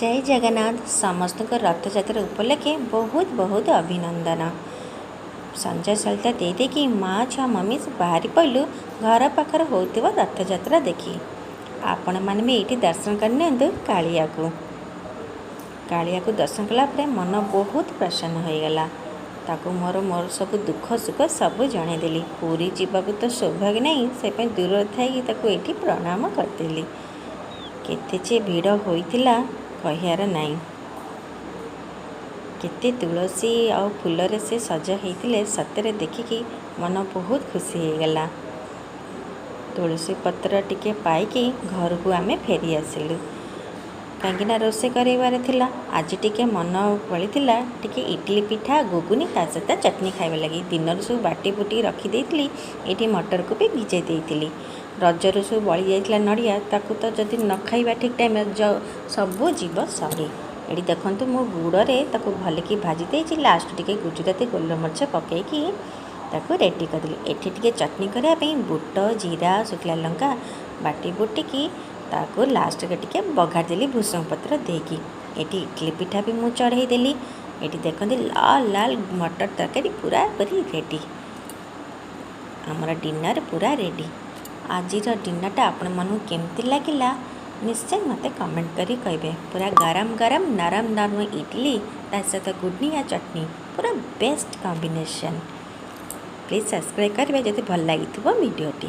ଜୟ ଜଗନ୍ନାଥ। ସମସ୍ତଙ୍କୁ ରଥଯାତ୍ରା ଉପଲକ୍ଷେ ବହୁତ ବହୁତ ଅଭିନନ୍ଦନ। ସଞ୍ଜ ସଳିତା ଦେଇ ଦେଇକି ମା ଛୁଆ ମମି ବାହାରି ପଡ଼ିଲୁ ଘର ପାଖରେ ହେଉଥିବା ରଥଯାତ୍ରା ଦେଖି। ଆପଣମାନେ ବି ଏଇଠି ଦର୍ଶନ କରିନିଅନ୍ତୁ କାଳିଆକୁ। କାଳିଆକୁ ଦର୍ଶନ କଲା ପରେ ମନ ବହୁତ ପ୍ରସନ୍ନ ହୋଇଗଲା। ତାକୁ ମୋର ମୋର ସବୁ ଦୁଃଖ ସୁଖ ସବୁ ଜଣାଇଦେଲି। ପୁରୀ ଯିବାକୁ ତ ସୌଭାଗ୍ୟ ନାହିଁ, ସେ ପାଇଁ ଦୂରରେ ଥାଇକି ତାକୁ ଏଇଠି ପ୍ରଣାମ କରିଦେଲି। କେତେ ଯେ ଭିଡ଼ ହୋଇଥିଲା, କହିବାର ନାହିଁ। କେତେ ତୁଳସୀ ଆଉ ଫୁଲରେ ସେ ସଜା ହେଇଥିଲେ, ସତରେ ଦେଖିକି ମନ ବହୁତ ଖୁସି ହେଇଗଲା। ତୁଳସୀ ପତ୍ର ଟିକେ ପାଇକି ଘରକୁ ଆମେ ଫେରି ଆସିଲୁ, କାହିଁକିନା ରୋଷେଇ କରିବାର ଥିଲା। ଆଜି ଟିକେ ମନ ବଳିଥିଲା ଟିକେ ଇଟିଲି ପିଠା, ଘୁଗୁନି, ତା ସହିତ ଚଟଣି ଖାଇବା ଲାଗି। ଦିନରୁ ସବୁ ବାଟି ବୁଟି ରଖିଦେଇଥିଲି। ଏଇଠି ମଟରକୁ ବି ଭିଜେଇ ଦେଇଥିଲି। ରଜରୁ ସବୁ ବଳି ଯାଇଥିଲା ନଡ଼ିଆ, ତାକୁ ତ ଯଦି ନ ଖାଇବା ଠିକ୍ ଟାଇମ୍ରେ, ସବୁ ଯିବ ସରି। ଏଠି ଦେଖନ୍ତୁ, ମୁଁ ଗୁଡ଼ରେ ତାକୁ ଭଲକି ଭାଜି ଦେଇଛି। ଲାଷ୍ଟ ଟିକେ ଗୁଜୁରାତି, ଗୋଲମରିଚ ପକାଇକି ତାକୁ ରେଡ଼ି କରିଦେଲି। ଏଠି ଟିକେ ଚଟଣି କରିବା ପାଇଁ ବୁଟ, ଜିରା, ଶୁଖିଲା ଲଙ୍କା ବାଟି ବୁଟିକି ତାକୁ ଲାଷ୍ଟରେ ଟିକେ ବଘାରି ଦେଲି ଭୃସଙ୍ଗ ପତ୍ର ଦେଇକି। ଏଠି ଇଡ଼ଲି ପିଠା ବି ମୁଁ ଚଢ଼େଇ ଦେଲି। ଏଠି ଦେଖନ୍ତୁ, ଲାଲ ଲାଲ ମଟର ତରକାରୀ ପୁରା ପୁରି ରେଡ଼ି। ଆମର ଡିନର୍ ପୁରା ରେଡ଼ି। ଆଜିର ଡିନର୍ଟା ଆପଣମାନଙ୍କୁ କେମିତି ଲାଗିଲା, ନିଶ୍ଚୟ ମୋତେ କମେଣ୍ଟ କରି କହିବେ। ପୁରା ଗରମ ଗରମ ନରମ ନରମ ଇଡ଼ଲି, ତା ସହିତ ଘୁଗୁନି ଆଉ ଚଟଣି, ପୁରା ବେଷ୍ଟ କମ୍ବିନେସନ୍। ପ୍ଲିଜ୍ ସବସ୍କ୍ରାଇବ୍ କରିବେ ଯଦି ଭଲ ଲାଗିଥିବ ଭିଡ଼ିଓଟି।